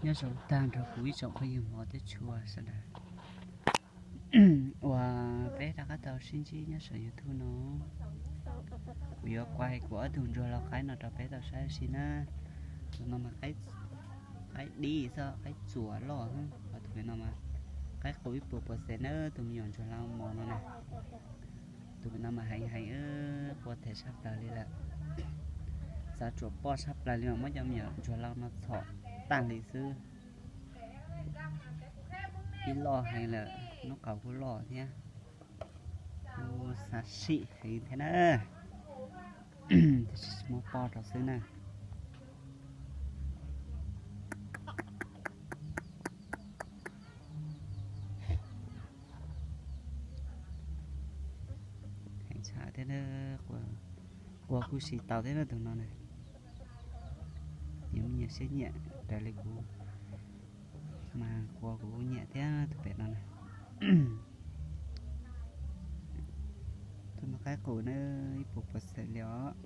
Nyob zoo tag nrho kuv ib tsoom phooj ywg hmov thiab tshua sawv daws uas peb rov qab tau sib ntsib nyob saum YouTube no. Kuv yuav kuaj kuv ob tug ntsuag lau qaib no rau peb tau saib ua si na. Tus no mas qaib dib xwb, qaib txuas loj, ho tus pem no mas qaib qus ib puas puas xees na, tus me nyuam ntsuag lau mos no na. Tus pem no mas heev heev, quaj them sab plaws li lawm. Xav tsuam poj sab plaws li mas muab cov me nyuam ntsuag lau no txhom tag li xwb. Ib loj heev lawm, lub qau kuj loj thiab. Kuj xav sim heev thiab na. Tab sis tsis muab poj rau xwb na. Heev tshaj thiab, quaj kuj sim tau thiab na tus no na. Nyiam me nyuam siab nyiam raws li kuv mas quaj kuv kuj nyiam thiab tus pem no na. Tus no qaib qus na, ib puas puas xees li os.